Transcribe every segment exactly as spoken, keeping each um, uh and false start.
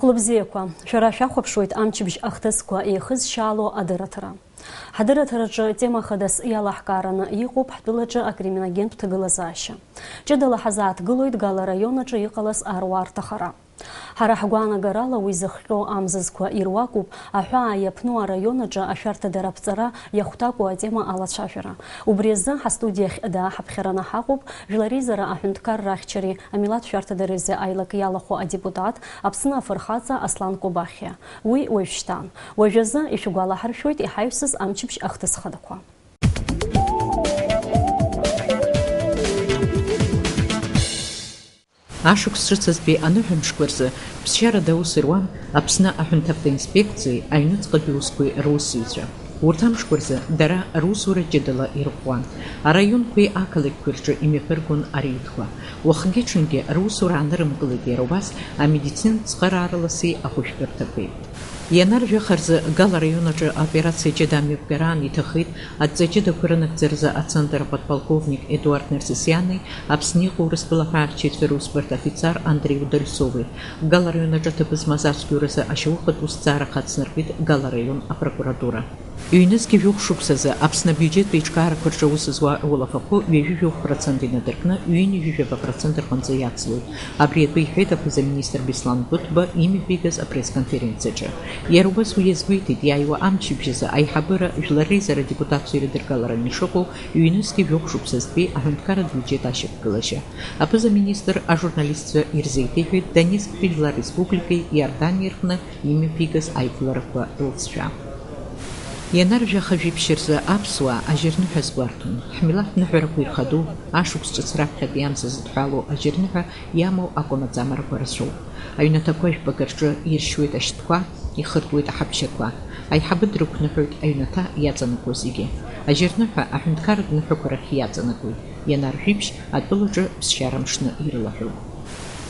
Лыбзиақәа, шәара шәахәаԥшуеит амчыбжь ахҭысқәа еихызшьаало адырраҭара. Ҳадырраҭараҿы тема хадас иалаҳкаараны иҟоуп ҳтәылаҿы акриминогентә ҭагылазаашьа. Ҷыдала ҳазааҭгылоит Гала араион аҿы иҟалаз аруаа рҭахара. Ҳара ҳгәаанагарала уи зыхҟьо амзызқәа ируакуп, аҳәаа иаԥну араион аҿы ашәарҭадара аԥҵара иахәҭакуа атема алацәажәара. Убри азы ҳастудиахь дааҳаԥхьараны ҳаҟоуп Жәлар реизара аҳәынҭқарра ахьчареи амилаҭ шәарҭадареи рзы аилак иалахәу адепутат, Аԥсны афырхаҵа Аслан Кобахиа. Уи уажәшьҭан. Уажәазы ишәгәалаҳаршәоит иҳаҩсыз амчыбжь ахҭыс хадақәа. Ашықәс ҿыц азтәи аныҳәамшқәа рзы ԥсшьарада аус руан Аԥсны аҳәынҭавтоинспекциеи аҩныҵҟатәи усқәеи русзуҩцәа. Урҭ амшқәа рзы дара русура ҷыдала ирӷәӷәан. Араионқәеи ақалақьқәеи рҿы имҩаԥыргон ареидқәа. Уахгьы-ҽынгьы русура аанырымкылеит иара убас амедицинатә цхыраараласи ахәышәтәырҭақәеи. Ианаржәаха рзы Гала араион аҿы аоперациа ҷыда амҩаԥгараан иҭахеит адҵа ҷыдақәа рынагӡаразы ацентр аподполковник Едуард Нерсесиани Аԥсны иҟоу Урыстәыла аҳәаахьчаҩцәа русбарҭа афицар Андреи Удальцови. Гала араион аҿы аҭыԥ змаз ацәгьоуразы ашьаухатә усҭҵаара хацнаркит Гала араион апрокуратура. Ҩнызқьи жәохә шықәсазы Аԥсны абиуџьеттә еиҿкаарақәа рҿы аус зуа рулафахәы ҩажәи жәохә процент инадыркны, ҩынҩажәи жәаба процент рҟынӡа иацлоит. Абри атәы иҳәеит аԥыза-министр Беслан Гәыҭба имҩаԥигаз апресс-конференциаҿы. Иара убас уи иазгәеиҭеит, иааиуа амчыбжь азы аиҳабыра Жәлар реизара адепутатцәа ирыдыркылараны ишыҟоу ҩнызқьи жәохә шықәсазтәи аҳәынҭқарратә биуџьет ашьақәгылашьа. Аԥыза-министр ажурналистцәа ирзеиҭеиҳәеит Донецктәи Жәлар Республикеи Иорданиеи рҟны имҩаԥигаз аиԥыларақәа рылҵшәа. Ианаржәаха жәиԥшь рзы аԥсуаа ажьырныҳәа азгәарҭон. Ҳмилаҭ ныҳәарақәа ирхадоу, ашықәс ҿыц раԥхьатәи амза зыдҳәалоу ажьырныҳәа иамоу акәамаҵамарақәа рацәоуп. Аҩнаҭақәа жәпак рҿы иршьуеит ашьтәқәа, ихыртуеит аҳаԥшьақәа. Аиҳабы дрықәныҳәоит аҩнаҭа иаҵанакуа зегьы. Ажьырныҳәа аҳәынҭқарратә ныҳәақәа рахь иаҵанакуеит. Ианаржә ижәшь атәылаҿы ԥсшьара мшны ирылаҳәоуп.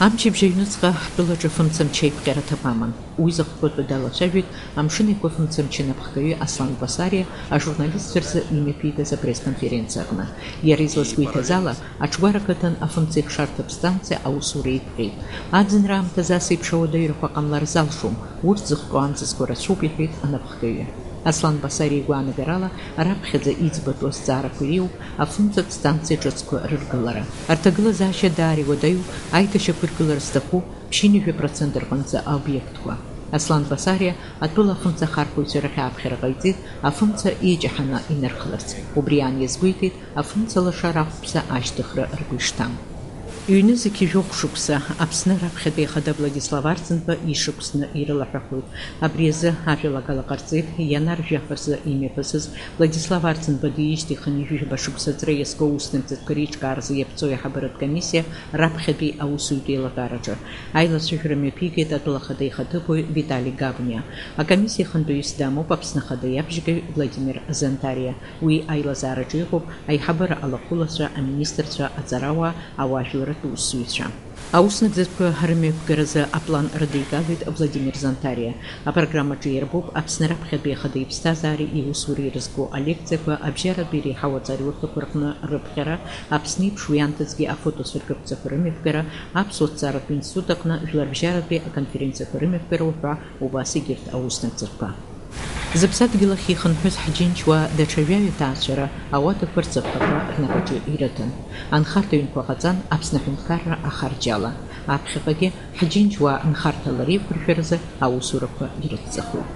Амчыбжь аҩныҵҟа ҳтәылаҿы фымца мчы аиԥҟьара аҭак аман. Уи зыхқәатәу далацәажәеит Амшын Еиқәа фымца мчы анапхгаҩы Аслан Басариа ажурналистцәа рзы имҩаԥигаз апресс-конференциа аҟны. Иара излазгәеиҭаз ала, Аҽгәара ақыҭан афымца ихшарҭа астанциа аусура еиԥҟьеит. Аӡынра аамҭазы ас еиԥш ауадаҩрақәа ҟамлар залшом, урҭ зыхҟьо амзызқәа рацәоуп, иҳәеит анапхгаҩы. Аслан Басариа игәаанагарала, раԥхьаӡа иӡбатәу азҵаарақәа иреиуоуп афымцатә станциа ҿыцқәа рыргылара. Арҭагылазаашьа даара иуадаҩуп, аиҭашьақәыргылара зҭаху ԥшьынҩажәа процент рҟынӡа аобиектқәа. Аслан Басариа атәыла афымца ахархәаҩцәа рахь ааԥхьара ҟаиҵеит, афымца еиҷаҳаны инырхларц. Убри аан иазгәеиҭеит, афымца лашара ахәԥса ашьҭыхра ргәы ишҭам. Ҩнызқь жәохә шықәса Аԥсны раԥхьатәи ахада Владислав Арӡынба ишықәсны ирылаҳәахоит. Абри азы ажәалагала ҟарҵеит ианаржәаха рзы имҩаԥысыз Владислав Арӡынба диижьҭеи хынҩажәижәаба шықәса аҵра иазку аус нагӡатәқәа реиҿкааразы иаԥҵоу аиҳабыратә комиссиа раԥхьатәи аусутә еилакаараҿы. Аилацәажәара мҩаԥигеит атәыла ахада ихаҭыԥуаҩ Витали Гавниа. Акомиссиа ахантәаҩыс дамоуп Аԥсны ахада иабжьгаҩ Владимир Зантариа. Уи аилазаараҿы иҟоуп аиҳабыра алахәылацәа, аминистрцәа, аҵарауаа, ауаажәларратә усзуҩцәа. Аус нагӡатәқәа рымҩаԥгаразы аплан рыдигалеит Владимир Зантариа. Апрограммаҿы иарбоуп Аԥсны раԥхьатәи ахада иԥсҭазаареи иусуреи ирызку алекциақәа, абжьаратәи реиҳау аҵараиурҭақәа рҟны рыԥхьара, Аԥсны еиԥш уи аамҭазгьы афотосыргыԥҵақәа рымҩаԥгара, Аԥсуа ҭҵааратә институт аҟны жәларбжьаратәи аконференциақәа рымҩаԥгара уҳәа, убас егьырҭ аус нагӡатәқәа. Зыԥсадгьыл ахь ихынҳәыз ҳџьынџьуаа даҽа жәаҩа ҭаацәара ауадақәа рҵатәхақәа рнапаҿы ирыҭан. Анхарҭа ҩнқәа ҟаҵан Аԥсны аҳәынҭқарра ахарџьала. Аԥхьаҟагьы ҳџьынџьуаа нхарҭала реиқәыршәаразы аусурақәа ирыцҵахоит.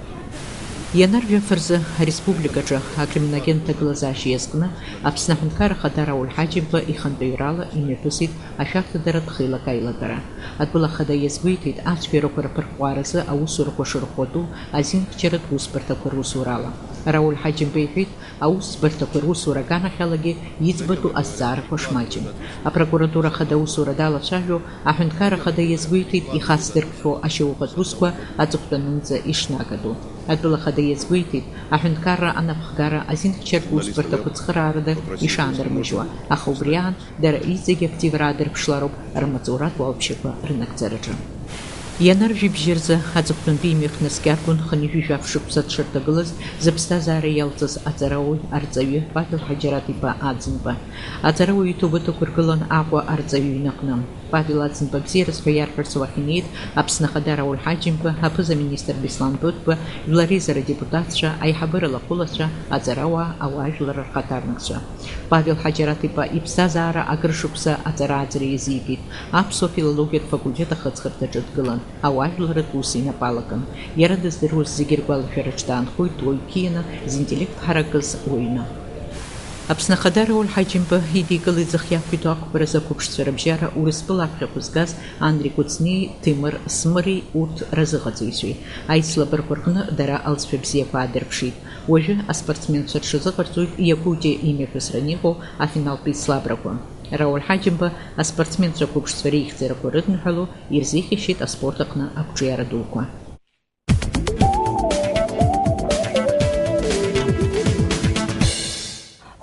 Ианаржәаф рзы ареспубликаҿы акриминогентә ҭагылазаашьа иазкны Аԥсны аҳәынҭқарра ахада Рауль Ҳаџьымба ихантәаҩрала имҩаԥысит ашәарҭадаратә хеилак аилатәара. Атәыла ахада иазгәеиҭеит, ацәгьарақәа рԥырҟәааразы аусурақәа шырӷәӷәатәу азинхьчаратә усбарҭақәа русурала. Рауль Ҳаџьымба иҳәеит, аусбарҭақәа русура аганахьалагьы иӡбатәу азҵаарақәа шмаҷым. Апрокуратура ахада аусура далацәажәо, аҳәынҭқарра ахада иазгәеиҭеит, ихацдыркхьоу ашьаухатә усқәа аҵыхәтәанынӡа ишнагатәу. Атәыла ахада иазгәеиҭеит, аҳәынҭқарра анапхгара азинхьчаратә усбарҭақәа цхыраарада ишаанырмыжьуа, аха убри аан дара иҵегь активра аадырԥшлароуп рмаҵуратә уалԥшьақәа рнагӡараҿы. Ианаржәибжьы рзы аҵыхәтәантәи имҩахь наскьаргон хынҩажәи жәаф шықәса дшырҭагылаз зыԥсҭазаара иалҵыз аҵарауаҩ арҵаҩы Павел Ҳаџьараҭ-иԥа Аӡынба. Аҵарауаҩ иҭоуба ҭақәыргылан Аҟәа арҵаҩы иҩнаҟны. Павел Аӡынба бзиараз ҳәа иарҳәарц уахь инеит Аԥсны Ахада Рауль Ҳаџьымба, аԥыза-министр Беслан Быҭәба, жәлар реизара адепутатцәа, аиҳабыра лахәылацәа, аҵарауаа, ауаажәлар рхаҭарнакцәа. Павел Ҳаџьараҭ-иԥа иԥсҭазаара акыр шықәса аҵара-ааӡара иазикит, аԥсуа филологиатә факультет ахыҵхырҭаҿы дгылан, ауаажәларратә ус инапы алакын. Иара дыздыруаз зегьы ргәалашәараҿы даанхоит дуаҩ қьианы, зинтеллект ҳаракыз уаҩны. Аԥсны Ахада Рауль Ҳаџьымба идикылеит зхы иақәиҭу ақәԥаразы ақәыԥшцәа рыбжьара Урыстәыла аԥхьахә згаз Андри Кәыҵниеи Ҭемыр Смыри урҭ разыҟаҵаҩцәеи. Аицлабрақәа рҟны дара алҵшәа бзиақәа аадырԥшит. Уажәы аспортсменцәа рҽазыҟарҵоит Иакутиа имҩаԥысран иҟоу афиналтә еицлабрақәа. Рауль Ҳаџьымба аспортсменцәа қәыԥшцәа реихьӡарақәа рыдныҳәало ирзеиӷьасшьеит аспорт аҟны ақәҿиара дуқәа.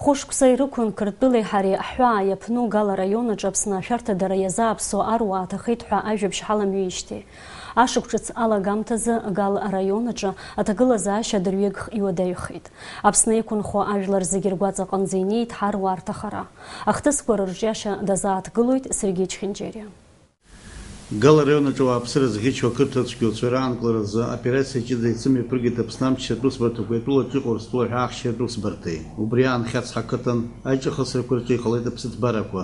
Хәышықәса ирықәын Қырҭтәылеи ҳареи ҳҳәаа иаԥну Гала араион аҿы Аԥсны ашәарҭадара иазааԥсо аруаа аҭахеит ҳәа ажәабжь ҳаламҩеижьҭеи. Ашықәс ҿыц алагамҭазы Гала араион аҿы аҭагылазаашьа дырҩегьых иуадаҩхеит. Аԥсны иқәынхо ажәлар зегьы ргәаҵаҟынӡа инеит ҳаруаа рҭахара. Ахҭысқәа рырҿиашьа дазааҭгылоит Сергеи Чхинџьериа. Гала араион аҿы ауааԥсыра зӷьычу ақырҭуа цәгьоуцәа раанкыларазы аоперациа ҷыда еицымҩаԥыргеит Аԥсны амччатә усбарҭақәеи атәылаҿы иҟоу Урыстәыла аҳәаахьчатә усбарҭеи. Убри аан Хьац ҳақыҭан аиҿахысрақәа рҿы иҟалеит аԥсыҭбарақәа.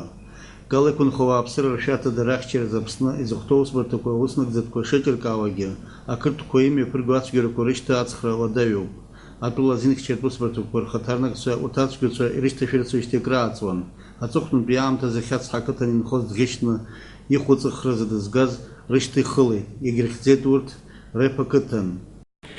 Гала иқәынхо ауааԥсыра ршәарҭадара ахьчаразы Аԥсны изыхәҭоу аусбарҭақәа аус нагӡатәқәа шеиҿыркаауагьы, ақырҭқәа имҩаԥырго ацәгьарақәа рышьҭа ацхра уадаҩуп. Атәыла азинхьчатә усбарҭақәа рхаҭарнакцәа урҭ ацәгьоуцәа ирышьҭашәырцоижьҭеи акрааҵуан. Аҵыхәтәантәи аамҭазы Хьац ҳақыҭан инхоз ӡӷьычны ихәыҵыхразы дызгаз рышьҭа ихылеит, иагьырхьӡеит урҭ Репа қыҭан.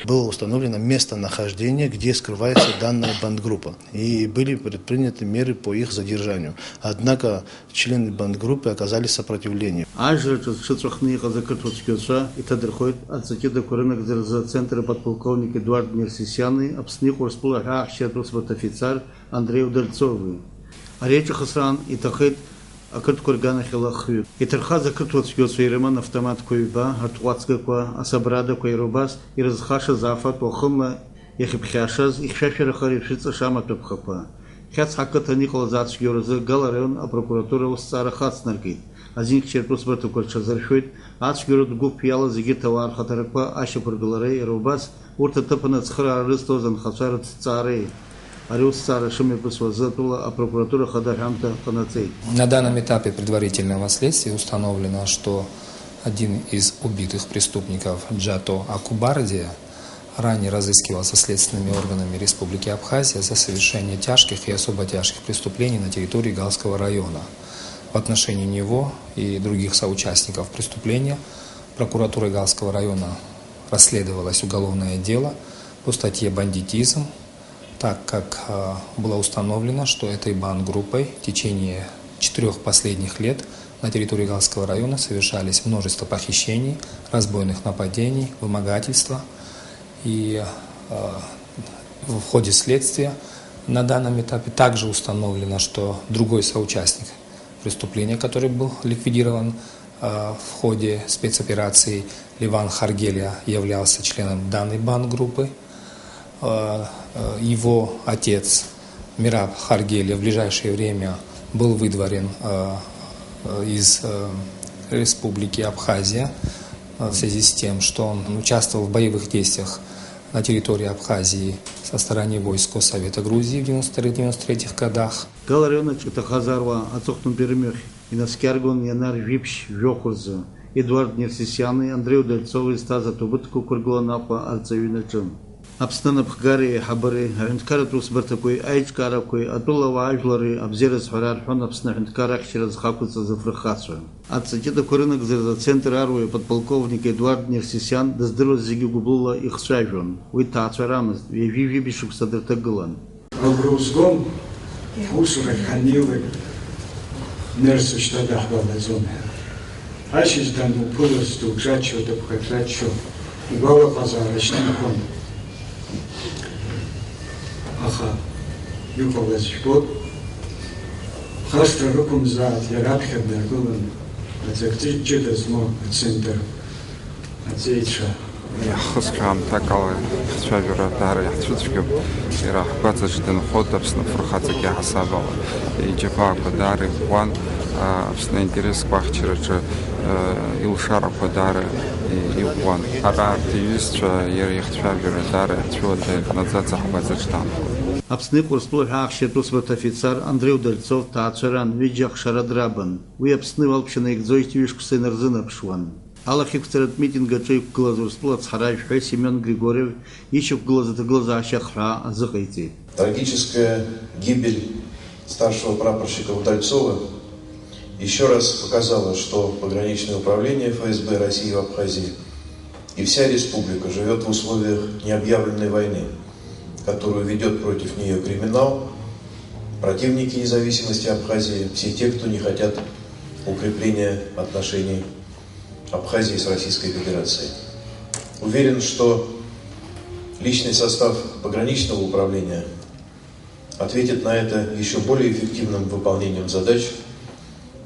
Было установлено местонахождение, где скрывается данная бандгруппа, и были предприняты меры по их задержанию. Однако члены бандгруппы оказали сопротивление. Ажраҿы зҽыҵәахны иҟаз ақырҭуа цәгьоуцәа иҭадырхоит адҵа ҷыдақәа рынагӡаразы ацентр аподполковник Едуард Нерсисиани Аԥсны иҟоу Урыстәыла аҳәаахьчаратә усбарҭа афицар Андреи Удальцови. Ари аиҿахысраан иҭахеит ақырҭқәа рганахьала хҩык. Иҭархаз ақырҭуа цәгьоуцәа ирыман автоматқәа ҩба, рҭҟәацгақәа, асабрадақәа, иара убас ирызхашаз афатә, уахынла иахьыԥхьашаз, ихьшәашәарахар иршәыҵаша амаҭәа ԥхақәа. Хьац ҳақыҭан иҟалаз ацәгьоуразы Гала араион апрокуратура аусҭҵаара хацнаркит. Азинхьчаратә усбарҭақәа рҽазыршәоит, ацәгьоуратә гәыԥ иалаз егьырҭ ауаа рхаҭарақәа ашьақәыргылареи, иара убас урҭ аҭыԥаны ацхыраара рызҭоз анхацәа рыцҵаареи. Ари аусҭҵаара шымҩаԥысуа азы атәыла апрокуратура ахада аҳәамҭа ҟанаҵеит. На данном этапе предварительного следствия установлено, что один из убитых преступников Джато Акубардия ранее разыскивался следственными органами Республики Абхазия за совершение тяжких и особо тяжких преступлений на территории Галского района. В отношении него и других соучастников преступления прокуратурой Галского района расследовалось уголовное дело по статье «Бандитизм», так как, э, было установлено, что этой бандгруппой в течение четырёх последних лет на территории Галского района совершались множество похищений, разбойных нападений, вымогательства. И, э, в ходе следствия на данном этапе также установлено, что другой соучастник преступления, который был ликвидирован, э, в ходе спецоперации, Леван Харгелия являлся членом данной бандгруппы. Э, э, его отец Мираб Харгелия в ближайшее время был выдворен, э, э, из, э, Республики Абхазия, э, в связи с тем, что он участвовал в боевых действиях на территории Абхазии со стороны войск Госсовета Грузии в девяносто вторых девяносто третьих годах. Гала араион аҿы иҭахаз аруаа аҵыхәтәантәи рымҩахь инаскьаргон ианар жәиԥшь жәохә рзы. Едуард Нерсисиани Андреи Удальцови зҭаз аҭоубыҭқәа ықәыргылан Аҟәа арҵаҩы инаҿын. Аԥсны анапхгареи аиҳабыреи, аҳәынҭқарратә усбарҭақәеи аиҿкаарақәеи атәыла ауаажәлари абзиара зҳәара рҳәон Аԥсны аҳәынҭқарра ахьчара зхақәыҵаз афырхацәа. Адҵа ҷыдақәа рынагӡаразы ацентр аруаҩы аподполковник Едуард Нерсисиан дыздыруаз зегьы гәыблыла ихцәажәон. Уи дҭаацәарамызт, ҩажәи жәибжь шықәса дырҭагылан. Агәра узгом, ҳусурахь ҳаннеилак, нырцә шьҭа даҳбалаӡом ҳәа. Ашьыжь дануԥылаз, дуҿаччо, дыԥхашәаччо, угәалаҟазаара шьҭнахуан. Аха иҟалаз жәбоит. Хашҭра рықәымзааит, иара аԥхьа днаргылан, аҵакӡы ҷыда змоу ацентр аҵеицәа. Иаҳхысхьоу аамҭак ала ҳцәажәара даара иаҳцәыцәгьоуп. Иара ҳгәаҵаҿ дынхоит Аԥсны афырхаҵагьы ҳасаб ала. Иџьабаақәа даара иӷәӷәан, Аԥсны аинтересқәа ахьчараҿы, э, илшарақәа даара, э, иӷәӷәан. Ҳара арҭ иҩызцәа, иара ихцәажәара даара ицәуадаҩ наӡаӡа ҳгәаҵаҿ даанхоит. Аԥсны Иҟәырстәыла ҳәа ахьчатә усбарҭа афицар Андреи Удальцов ҭаацәаран, ҩыџьа ахшара драбын. Уи Аԥсны иуалԥшьа наигӡоижьҭеи ҩышықәса инарзынаԥшуан. Алахьықәҵаратә митинг аҿы иқәгылаз Урыстәыла ацҳаражәҳәаҩ Семион Григорев ишьақәгылаз аҭагылазаашьа ахҳәаа азыҟаиҵеит. Трагическая гибель старшего прапорщика Удальцова еще раз показала, что пограничное управление Ф С Б России в Абхазии и вся республика живет в условиях необъявленной войны, которую ведет против нее криминал, противники независимости Абхазии, все те, кто не хотят укрепления отношений Абхазии с Российской Федерацией. Уверен, что личный состав пограничного управления ответит на это еще более эффективным выполнением задач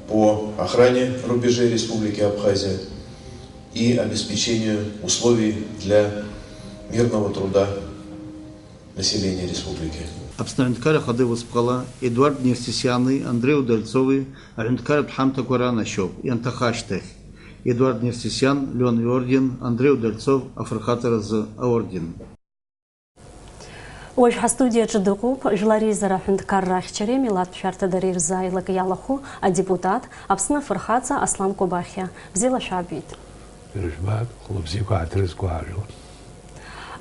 по охране рубежей Республики Абхазия и обеспечению условий для мирного труда населения республики. Аԥсны Аҳәынҭқарра Ахада Иусԥҟала Едуард Нерсисиани Андреи Удальцови аҳәынҭқарратә ҳамҭақәа ранашьоуп, ианҭаха ашьҭахь. Едуард Нерсисиан, Леон иорден, Андреи Удальцов афырхаҵаразы аорден. Уажә ҳастудиаҿы дыҟоуп Жәлар реизара аҳәынҭқарра ахьчареи амилаҭтә шәарҭадареи рзы аилак иалахәу адепутат, Аԥсны афырхаҵа Аслан Кобахьиа. Бзиала шәаабеит. Жәбатә, хәылбзиақәа ааҭрызго ажәлар.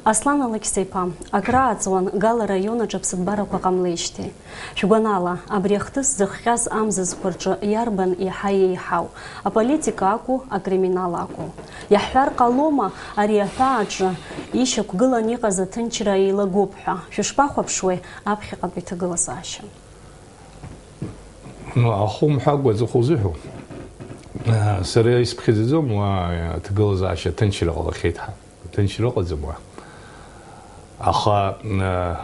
Аслан Алықьса-иԥа, акрааҵуан Гал араион аҿы аԥсыҭбарақәа ҟамлеижьҭеи. Шәгәанала, абри ахҭыс зыхҟьаз амзызқәа рҿы иарбан еиҳа еиҳау, аполитика акәу, акриминал акәу? Иаҳҳәар ҟалома, ари аҳәаа аҿы ишьақәгылан иҟаз аҭынчра еилагоуп ҳәа? Шәышԥахәаԥшуеи аԥхьаҟатәи ҭагылазаашьа? Ну, ахумҳәакәа аҵыхәа узыҳәо. Э, сара исԥхьаӡаӡом уа аҭагылазаашьа ҭынчра ҟалахьеит ҳәа. Ҭынчра ыҟаӡам уа. Аха, э,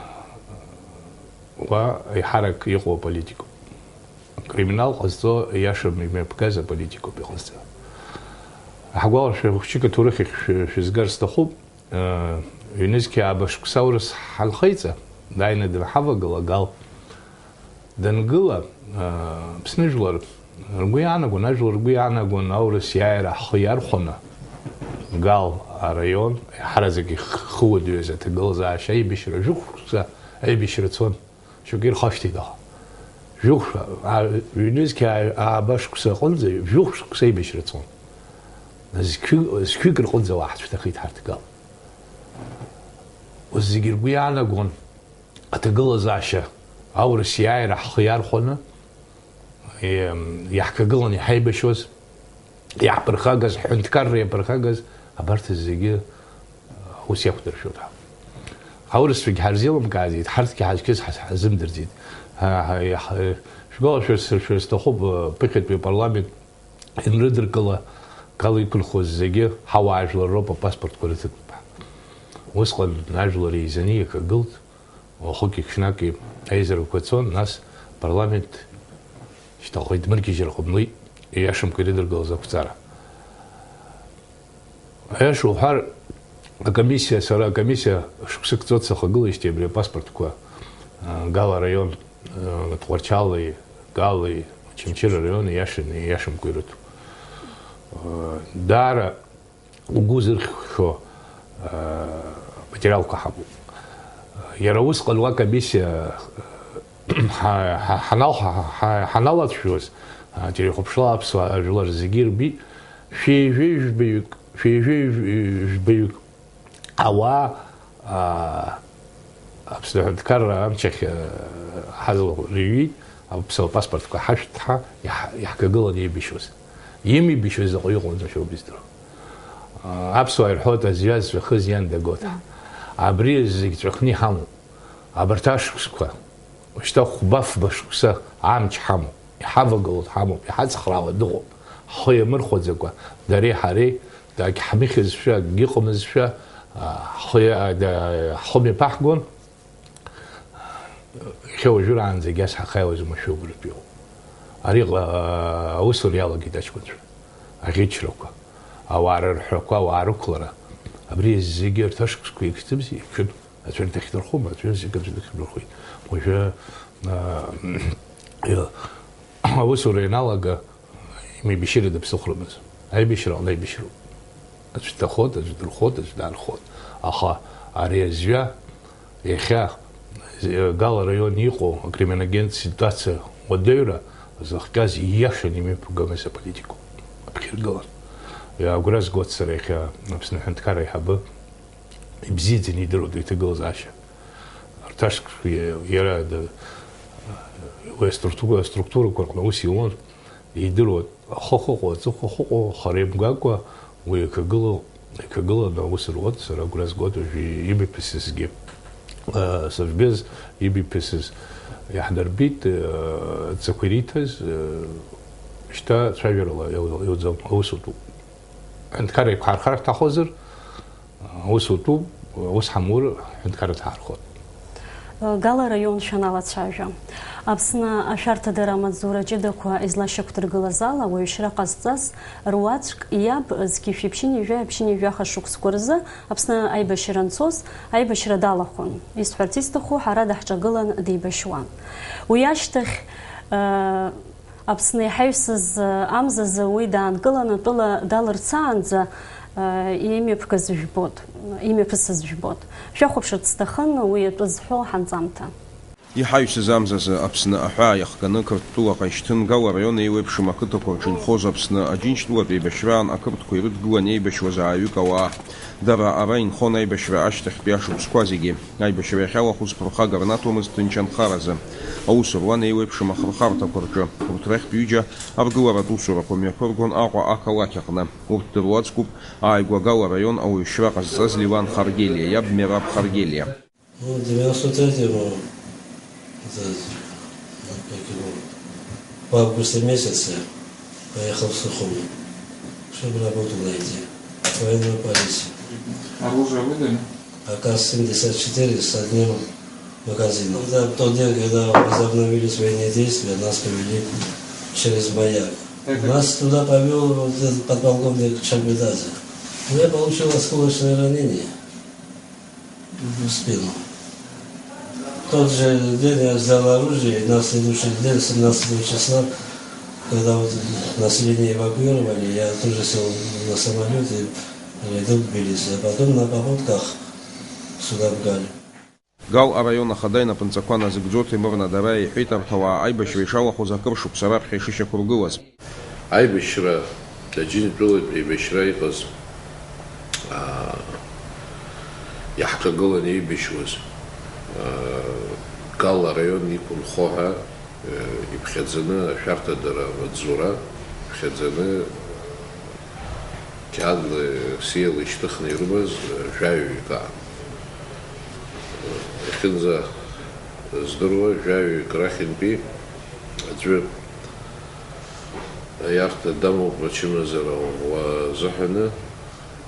уа еиҳарак иҟоу аполитикоуп. Криминал ҟазҵо, иашам, имҩаԥгаз аполитикоуп иҟазҵо. Ҳгәалашәа, хәыҷык аҭоурых ахь шәы-, шәызгар сҭахуп. Э, ҩнызқьи ааба шықәса аурыс ҳанхеиҵа, дааины данҳавагыла Гал. Дангыла, э, Аԥсны жәлар ргәы иаанагон, ажәлар ргәы иаанагон аурыс иааира ҳхы иархәаны, Гал араион, ҳараӡәк ихы уадаҩыз аҭагылазаашьа аибашьра, жәохә шықәса аибашьра цон. Шьоукы ирхашҭит, аха. Жәохә шә-, а, ҩнызқьи аа-, ааба шықәса аҟынӡа, жәохә шықәса аибашьра цон. Зқьы-, зқьҩык рҟынӡа уааҳацәҭахеит ҳарҭ Гал. Ус зегьы ргәы иаанагон аҭагылазаашьа, аурыс иааира ҳхы иархәаны, ием, иаҳкагылан иҳаибашьуаз, иаҳԥырхагаз, ҳҳәынҭқарра иаԥырхагаз, абарҭ зегьы, э, ус иақәдыршәоит ҳәа. Аурысцәагь ҳарзеилымкааӡеит, ҳарҭгьы ҳазқьыз ҳаз-, ҳазымдырӡеит. Ҳа-, ҳа-, иаҳ-, э, шәгәалашәар, сара шәара сҭахуп, э, ԥыхьатәи апарламент Инрыдыркыло, Гал иқәынхоз зегьы ҳауаажәлар роуп, апаспортқәа рыҭатәуп. Усҟан ажәлар еизаны иахагылт, уахыки-ҽнаки аизарақәа цон, нас апарламент шьҭахьҟа идмыргьежьыр ҟамлеит, ииашамкәа ирыдыркылаз ақәҵара. Аиаша уҳәар, акомиссиа, сара акомиссиа шықәсык ҵуеит сахагылеижьҭеи абри апаспортқәа, а, Гал араион, а, Тҟәарчали, Гали, Очамчыра араион ииашаны, ииашамкәа ирыҭо. А, даара угәы зырхьхьоу, а, материалқәа ҳамоуп. Иара усҟан уа комиссиа, ҳа-, ҳа-, ҳанал-, ҳа-, ҳа-, ҳаналацәажәоз, а, телехәаԥшла аԥсуаа жәлар зегьы ирбеит, шәи жәеи жәбаҩык, шәи жәеи жәбаҩык ауаа, а, Аԥсны аҳәынҭқарра амчахь, а, ҳазлахә рыҩит, аԥсуа паспортқәа ҳашәҭ ҳәа иаҳ-, иаҳгагылан еибашьуаз. Имеибашьуаз заҟаҩы ыҟоу анцәа ауп издыруа. А, аԥсуаа ирҳәоит, аӡҩа зҵәахыз иан дагоит ҳәа. Абри зегь ҵәахны иҳамоуп. Абарҭ ашықәсқәа, шьҭа хәба-фба шықәса амч ҳамоуп, иҳавагылоу ҳамоуп, иҳацхраауа дыҟоуп. Ҳхы иамырхәаӡакәа, дареи ҳареи, ак ҳмыхьызшәа, акгьы ыҟамызшәа, а, ҳхы иа-, а, да-, ҳхы мҩаԥаҳгон. Иахьа уажәраанӡагь ас ҳахаиуаз уамашәа убрантәи иҟоуп. Ари ҟа-, аусура иалагеит аҷкәынцәа, аӷьычрақәа, ауаа рырҳәрақәа, ауаа рықәлара. Абри зегьы, арҭ ашықәсқәа иагьҭымзи, иагьҭын. Аӡәыр дахьдырхәом, аӡәыр зегьы аӡәы дахьдырхәеит. Уажәы, а, аусура ианалага, имеибашьырада ԥсыхәрамыз. Аибашьра аҟны аибашьроуп. Аӡә дҭахоит, аӡә дырхоит, аӡә даархоит. Аха ари азҩа иахьа Гала араион иҟоу акриминогентә ситуациа уадаҩра зыхҟьаз ииашаны имҩаԥгамыз аполитикоуп. Аԥхьаргылан. Агәра згоит сара иахьа Аԥсны аҳәынҭқарра аиҳабы ибзиаӡаны идыруеит иҭагылазаашьа. Арҭ ашықәс иа-, иара д-, уи аструктура, аструктурақәа рҟны аус иуан, идыруан, ахы ахьыҟоу, аҵыхәа ахьыҟоу, хара имгакәа, уи иахагылоу, иахагыланы аус руан, сара агәра згоит уажәы имҩаԥысызгьы. Э, Совбез имҩаԥысыз иаҳдырбеит, э, адҵақәа ириҭаз, э, шьҭа цәажәарала иауӡом, иауӡом, аус утәуп. Аҳәынҭқарра еиқәҳархар ҳҭахозар, аус утәуп, аус ҳамур, аҳәынҭқарра дҳархоит. Гала араион шәаналацәажәа. Аԥсны ашәарҭадара амаҵзура ҷыдақәа излашьақәдыргылаз ала, уаҩшьра ҟазҵаз руаӡәк иаб зқьи жәшәи ԥшьынҩажәи ԥшьынҩажәи жәаха шықәсқәа рзы Аԥсны аибашьра анцоз, аибашьра далахәын. Исҳәарц исҭаху, ҳара даҳҿагылан деибашьуан. Уи ашьҭахь, э, Аԥсны иҳаҩсыз амзазы уи даанкыланы атәыла далырцаанӡа, э, имҩаԥгаз жәбоит, имҩаԥысыз жәбоит. Шәахәаԥшырц сҭахын уи атәы зҳәо ҳанҵамҭа. Иҳаҩсыз амзазы Аԥсны аҳәаа иахганы Қырҭтәылаҟа ишьҭын Гала араион еиуеиԥшым ақыҭақәа рҿы инхоз Аԥсны Аџьынџьтәылатә еибашьраан ақырҭқәа ирыдгылан еибашьуаз ааҩык ауаа. Дара ара инхон аибашьра ашьҭахьтәи ашықәсқәа зегьы. Аибашьра иахьалахәыз ԥырхагара наҭомызт ҭынч анхаразы. Аус руан еиуеиԥшым ахырхарҭақәа рҿы. Урҭ рахьтә ҩыџьа аргыларатә усурақәа мҩаԥыргон Аҟәа ақалақь аҟны. Урҭ дыруаӡәкуп ааигәа Гала араион ауаҩшьра ҟазҵаз Леван Харгелиа иаб Мераб Харгелиа. Ну, девяносто третьему, это, как его, в августе месяце поехал в Сухуми, чтобы работу найти. Военную полицию. Оружие выдали? АК семьдесят четыре с одним магазином. Да, в тот день, когда возобновились военные действия, нас повели через маяк. Нас туда повел вот этот подполковник Чамбедадзе. Я получил осколочное ранение в спину. В тот же день я взял оружие, и на следующий день, семнадцатого числа, когда вот население эвакуировали, я тоже сел на самолёт и летел в Тбилиси, а потом на походках сюда в Галю. Гал араион ахада инапынҵақәа назыгӡо Ҭемыр Надараиа иҳәеит арҭ ауаа аибашьра ишалахәыз акыр шықәса раԥхьа ишышьақәыргылаз. Аибашьра, Аџьынџьтәылатә еибашьра иҟаз, аа, иаҳҿагыланы еибашьуаз, аа, Гал араион иқәынхо ҳәа, э, иԥхьаӡаны ашәарҭадара амаҵзура, иԥхьаӡаны, э, қьаадла, сиала ишьҭыхны ирымаз, э, жәаҩаҩык аан. Иахьынӡа здыруа, жәаҩаҩык рахьынтәи аӡәы аиарҭа дамоуп ачымазара ӷәӷәа азыҳәаны,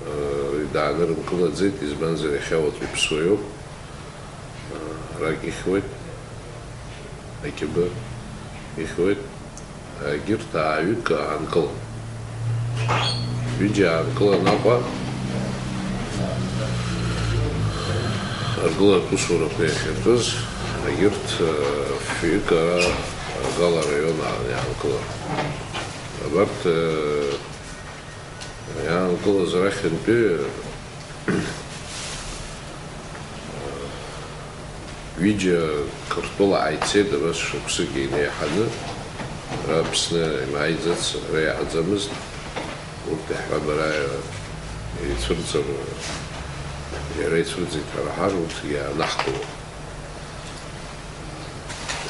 э, даанырымкылаӡеит, избанзар, иахьа уаҵәы иԥсуа иоуп. Э, арак ихьуеит, акьыбы ихьуеит. Егьырҭ ааҩык аанкылан. Ҩыџьа аанкылан Аҟәа аргыларатә усурақәа иахьыркыз, егьырҭ, э, фҩык ара Гал араион аан иаанкылан. Абарҭ, э, иаанкылаз рахьынтәи Ҩыџьа Қырҭтәыла ааицеит, абас шықәсык инеиҳаны, ара Аԥсны имааиӡац, ара иааӡамызт, урҭ иаҳҳәап, ара ицәырҵыр, иара ицәырҵит ҳәа раҳар, урҭгьы иаанаҳкылон.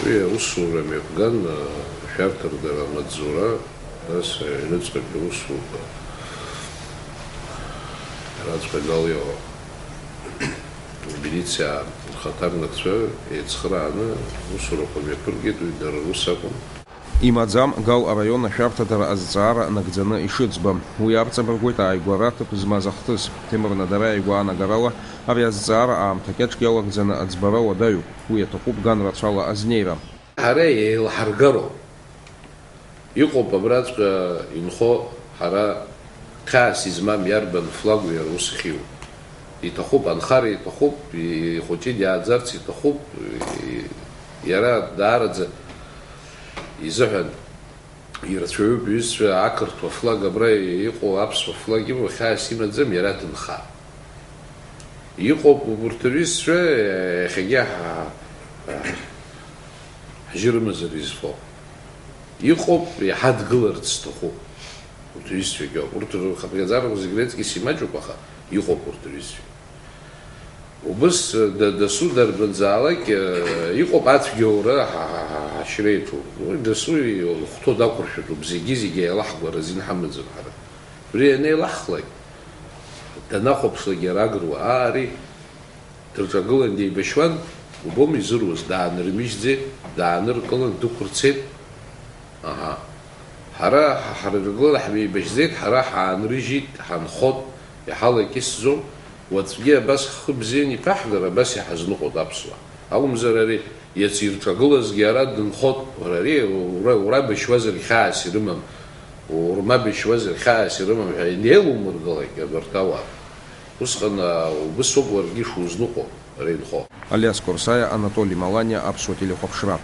Уи аусура мҩаԥган, ашәарҭадара амаҵзура, нас аҩныҵҟатәи аусура, араҵәҟьа Гал иҟоуп. Амилициа рхаҭарнакцәа еицхырааны аусурақәа мҩаԥыргеит, уи дара рус акәын. Имаӡам Гал араион ашәарҭадара азҵаара нагӡаны ишыӡбам. Уи арҵабыргуеит ааигәара ҭыԥ змаз ахҭыс. Ҭемыр Надараиа игәаанагарала, ари азҵаара аамҭа кьаҿк иалагӡаны аӡбара уадаҩуп. Уи аҭахуп ган рацәала азнеира. Ҳара еилҳаргароуп. Иҟоуп абраҵәҟьа инхо, ҳара хьаас измам иарбан флагу иара ус ахьиу. Иҭахуп, анхара иҭахуп, ихәыҷы диааӡарц иҭахуп, и-, иара даараӡа изыҳәан Ирацәаҩуп иҩызцәа ақырҭуа флаг абра иҟоу аԥсуа флаг имоу, хьаас имаӡам, иара дынхар. Иҟоуп убарҭ рҩызцәа, иахьагьы ҳа-, ҳжьы рымазар изфо. Иҟоуп, иҳадгыларц зҭаху. Урҭ рҩызцәагьы ауп. Урҭ рхыԥхьаӡарақәа зегь реиҵкьыс имаҷуп, аха иҟоуп урҭ рҩызцәа. Убыс, да-, дасу дарбанзаалак, э, иҟоуп ацәгьоура ҳа-, ҳа-, ҳа-, ҳашьреиҿу. Уи дасу илыхәҭоу дақәыршәатәуп, зегьы-зегьы еилаҳгәара азин ҳамаӡам ҳара. Убри ианеилаҳхлак, данахәаԥшлак иара агыруа, аа, ари дырҿагылан деибашьуан, убома изыруз, даанырмыжьӡеит, дааныркылан дықәырцеит. Аҳа. Ҳара ҳ-, ҳарҿагылан ҳмеибашьӡеит, ҳара ҳаанрыжьит, ҳанхот, иҳалакьысӡом, уаҵәгьы абас ҳхы бзианы иҭаҳгар, абас иҳазныҟәоит аԥсуаа. Акәымзар ари иацы ирҿагылазгьы ара дынхот, уара ари ура-, урабашьуазар хьаас ирымам, урмабашьуазар хьаас ирымам ҳәа ианеилумыргылак абарҭ ауаа. Усҟан, а, убыс ауп уаргьы шузныҟәо, ара инхо. Алиас Корсаиа, Анатоли Маланиа, Аԥсуа телехәаԥшра.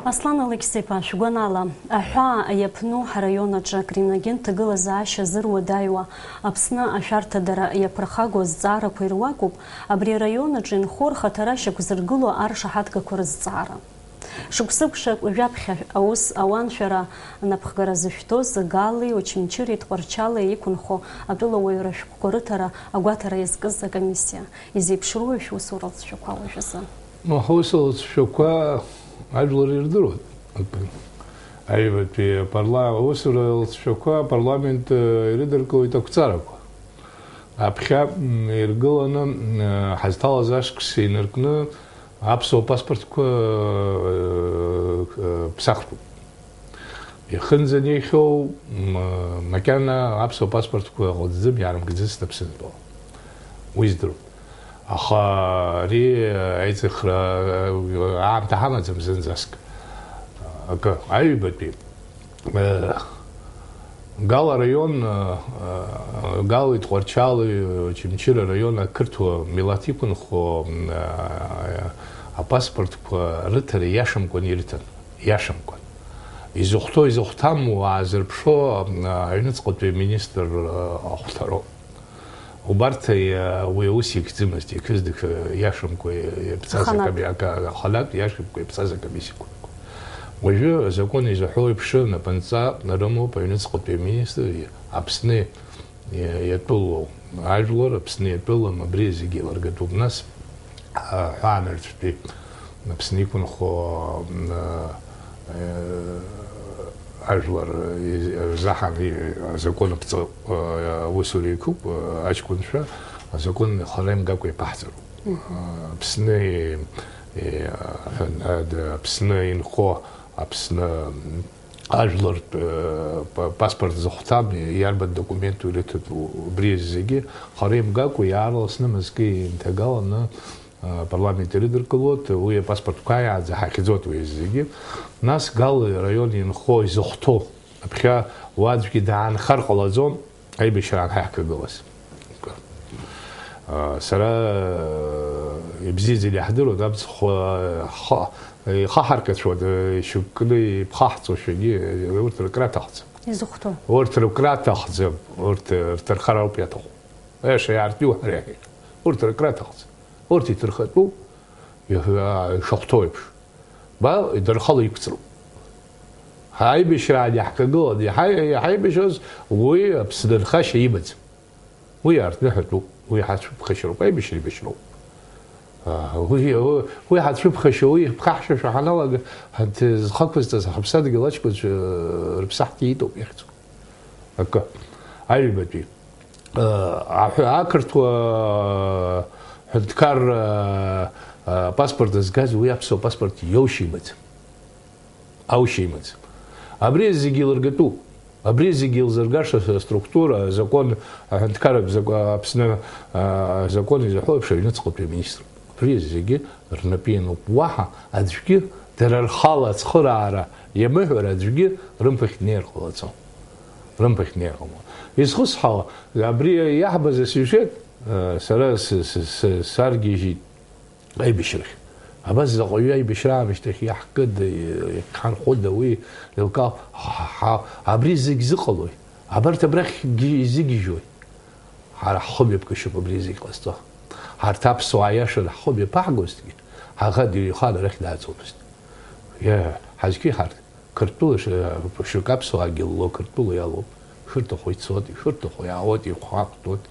Аслан Алықьса-иԥа, шәгәанала, аҳәаа иаԥну ҳараион аҿы акриминогентә ҭагылазаашьа зыруадаҩуа Аԥсны ашәарҭадара иаԥырхагоу азҵаарақәа ируакуп абри араион аҿы инхо рхаҭара шьақәзыргыло аршаҳаҭгақәа рызҵаара. Шықәсык шәа-, жәаԥхьа аус ауан шәара напхгара зышәҭоз Гали, Очамчыреи Тҟәарчали иқәынхо атәылауаҩра шәҟәқәа рыҭара агәаҭара иазкыз акомиссиа. Изеиԥшроуи шәусура алҵшәақәа уажәазы? Ҳусура алҵшәақәа ажәлар ирдыруеит. Аҩбатәи апарла-, аусура алҵшәақәа апарламент, э, ирыдыркылоит ақәҵарақәа. Аԥхьа, м, иргыланы, м, э, ҳазҭалаз ашықәс инаркны аԥсуа паспортқәа, э, э, ԥсахтәуп. Иахынӡанеихьоу, м, макьана аԥсуа паспортқәа ҟәыдӡым, иаарымгӡыцт Аԥсынтәыла. Уи здыруеит. Аха ари аиҵыхра, э, аамҭа ҳамаӡам зынӡаск. Акы, аҩбатәи, э, Гала араион, э, э, Галеи Тҟәарчали, Очамчыра араион ақырҭуа милаҭ иқәынхо, м, э, апаспортқәа рыҭара иашамкәан ирыҭан. Иашамкәан. Изыхәҭоу, изыхәҭаму аазырԥшуа, а, аҩныҵҟатәи аминистр, а, ахәҭароуп. Убарҭ, а, уи аус иахьӡымызт, иахьыз дых-, иашамкәа иаԥҵаз аханатә. Акоми-, ака-, аханатә иашамкәа иаԥҵаз акомиссиақәа. Уажәы азакәан изаҳәо еиԥш, напынҵа рымоуп аҩныҵҟатәи аминистр, Аԥсны иа-, иатәылоу ажәлар, Аԥсны иатәылам, абри зегьы еилыргатәуп. Нас, а, ҳәаанырцәтәи Аԥсны иқәынхо, м, э, ажәлар, э, заҳан, э, азакәан аԥҵа, э, аусура иқәуп, э, аҷкәынцәа азакәан хара имгакәа иԥаҳҵароуп. Мгм. Э, Аԥсны, э, ҳәан-, э, д-, Аԥсны инхо, Аԥсны, м, ажәлартә, э, па-, паспорт зыхәҭам, иарбан документу ирыҭатәу, убри зегьы хара имгакәа иаарласны мызкы инҭагаланы, э, апарламент ирыдыркылоит, уи апаспортқәа иааӡа ҳахьӡоит уи зегьы. Нас Гал араион инхо изыхәҭоу, аԥхьа уаӡәгьы даанхар ҟалаӡом, аибашьраан ҳаиҳкагылаз. Э, сара, э, ибзиаӡаны иаҳдыруан, амцхә, э, ҳхы, ихаҳаркыцәуан, э, ишьапкны иԥхаҳҵошәагьы, э, урҭ рыкраҭахӡам. Изыхәҭоу? Урҭ рыкраҭахӡам, урҭ, э, рҭархара ауп иаҭаху. Аиаша иаартны иуҳәар иаҳәеит. Урҭ рыкраҭахӡам. Урҭ иҭырхатәуп, иаҳ-, ишахәҭоу еиԥш. Ба, идырхала иқәҵроуп. Ҳаибашьраан иаҳкагылан, иҳа-, иҳаибашьуаз уи Аԥсны нхашьа имаӡам. Уи аартныҳәатәуп, уи ҳацәыԥхашьароуп, аибашьра еибашьроуп. Аа, уи, уи, уи ҳацәыԥхашьо, уи ԥхаҳшәашәа ҳаналага, ҳанҭ-, зхы ақәызҵаз ҳаԥсадгьыл аҷкәынцәа, э, рыԥсы ҳҭиитоуп иахьӡу. Акы, аҩбатәи. Э, аҳәа-, ақырҭуа ҳәынҭқар, э, э, паспорт згаз уи аԥсуа паспорт иоушьа имаӡам. Аушьа имаӡам. Абри зегьы илыргатәуп. Абри зегьы илзыргаша аструктура, азакәан, аҳәынҭқарратә закә-, Аԥсны, а, азакәан изаҳәо еиԥш, аҩныҵҟатәи аминистр. Абри зегьы рнапы иануп. Уаҳа аӡәгьы дара рхала ацхыраара иамыҳәар, аӡәгьы рымԥахь днеир ҟалаӡом. Рымԥахь днеир ҟалом. Изхысҳәаауа, абри иаҳбаз асиужет, а, сара с-, с-, с-, саргьежьит. Аибашьрахь. Абас заҟаҩы аибашьра аамышьҭахь иаҳкыда, иҳанхода уи, еилкаау, ҳа, ҳа, абри зегь зыҟалои? Абарҭ абрахьгьы изыгьежьуи? Ҳара ҳхымҩаԥгашьоуп абри зегь ҟазҵо. Ҳарҭ аԥсуаа иашан ҳхымҩаԥаҳгозҭгьы, ҳаӷа дыҩхан арахь дааӡомызт. Иа, ҳазқәиҳарт, Қырҭтәыла ш-, шьоук аԥсуаагьы лло Қырҭтәыла иалоуп. Ишырҭаху ицоит, ишырҭаху иаауеит, ихәхәа-хәҭоуп.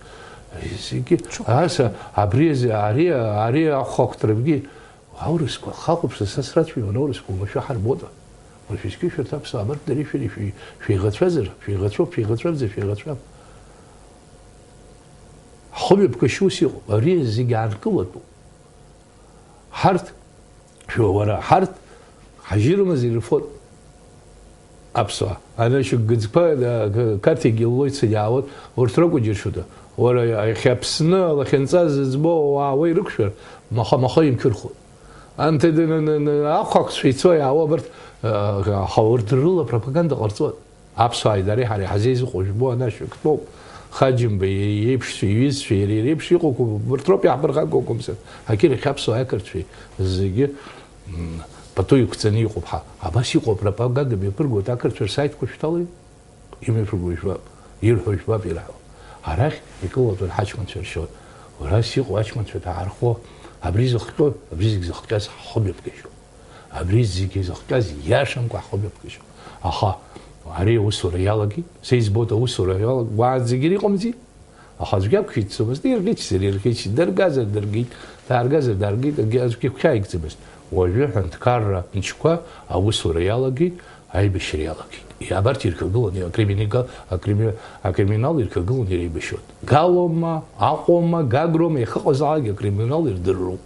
Зегьы, ас, абри, ари, ари ахәхәақәҭрагьы аурысқәа, хахәаԥшра са срацәажәон, аурысқәа уамашәа ҳарбода. Уажәшьҭа шәарҭ аԥсуаа абарҭ дареи шәареи шәи-, шәеиӷацәазар, шәеиӷацәоуп, шәеиӷацәамзар, шәеиӷацәам. Ҳхымҩаԥгашьа ус иҟоуп, ари зегь аанкылатәуп. Ҳарҭ, шәуа, уара, ҳарҭ ҳажьырымыз ирфоит. Аԥсуаа. Ана шьыкгыӡқәа, а, г-, Қарҭ егьыллоит сагьаауеит, урҭ ракәу џьыршьода? Уара, иахьа Аԥсны алахьынҵа зыӡбо ауаа уа ирықәшәар, маха-маха имқьырхоит. Анҭ д-, н-, н-, н-, ахәхәақәцәа ицо иаауа абарҭ, а, аха урҭ рыла пропаганда ҟарҵоит. Аԥсуааи дареи ҳареи ҳазеизыҟоу жәбо, ана шьыктәоуп. Хаџьымба иеиԥшцәа, иҩызцәа, иара иреиԥш иҟоу, урҭ роуп иаҳԥырхагоу акәымзар. Акир иахьа аԥсуааи ақырҭцәеи зегьы, м, пату иқәҵаны иҟоуп ҳа. Абас иҟоу апропаганда мҩаԥыргоит ақырҭцәа рсаитқәа шәҭалеи? Имҩаԥырго жәбап, ирҳәо жәбап ирҳәо. Арахь икылатәан ҳаҷкәынцәа ршьоит. Уара ас иҟоу аҷкәынцәа даархо, абри зыхҟьо, абри зегь зыхҟьаз ҳхымҩаԥгашьоуп. Абри зегьы зыхҟьаз иашамкәа ҳхымҩаԥгашьоуп. Аха ари аусура иалагеит, са избоит аусура иалаг-, уаанӡагьы иҟамзи. Аха аӡәгьы ақәиҭӡомызт, ирӷьычзар ирӷьычит, даргазар дыргеит, дааргазар дааргеит, акгьы аӡәгьы игәхьааигӡамызт. Уажәы аҳәынҭқарра мчқәа аусура иалагеит, аибашьра иалагеит. Абарҭ ирхагыланы акриминал, акрими-, акриминал ирхагыланы иреибашьуеит. Галоума, Аҟәоума, Гагроума иахьыҟазаалак акриминал ирдыруеит.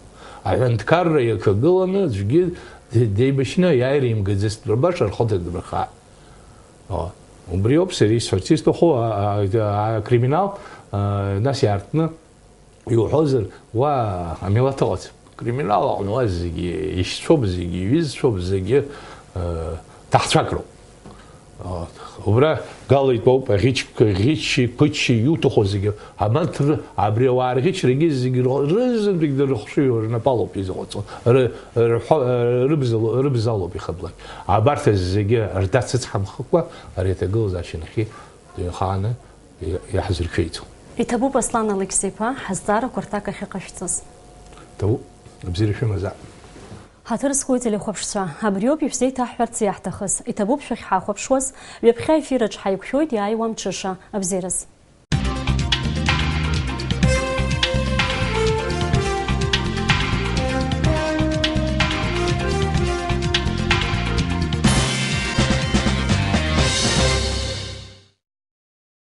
Аҳәынҭқарра иахагыланы аӡәгьы д-, деибашьны аиааира имгаӡацт, баша рхы дадмырхааит. О, убриоуп сара исҳәарц исҭаху, а, а, а, акриминал, а, нас иаартны иуҳәозар, уа амилаҭ ыҟаӡам. Акриминал аҟны уа зегьы ишьцәоуп, зегьы иҩызцәоуп, зегьы, а, ҭаҳцәак роуп. О, убра гала итәоуп, аӷьычқәа, ӷьычи, қәычи иуҭаху зегьы. Абарҭ ры-, абри ауаа рӷьычрагьы зегьы ро-, рызынтәык дырхшыҩуа рнапалоуп изыҟаҵо. Ры-, рҳәо-, рыбзало-, рыбзалоуп ихаблак. Абарҭ зегьы рдацыцҳамхыкәа ари аҭагылазаашьа нахьхьи дыҩхааны иа-, иаҳзыршәеиҵо. Иҭабуп, Аслан Алықьса-иԥа, ҳазҵаарақәа рҭак ахьыҟашәҵаз. Ҭабуп, абзиара шәымазаап. Ҳаҭыр зқәу ателехәаԥшцәа, абриоуп ишәзеиҭаҳҳәарц иаҳҭахыз. Иҭабуп шәахьҳахәаԥшуаз, ҩаԥхьа ефираҿ ҳаиқәшәоит иааиуа амҽыша. Абзиараз.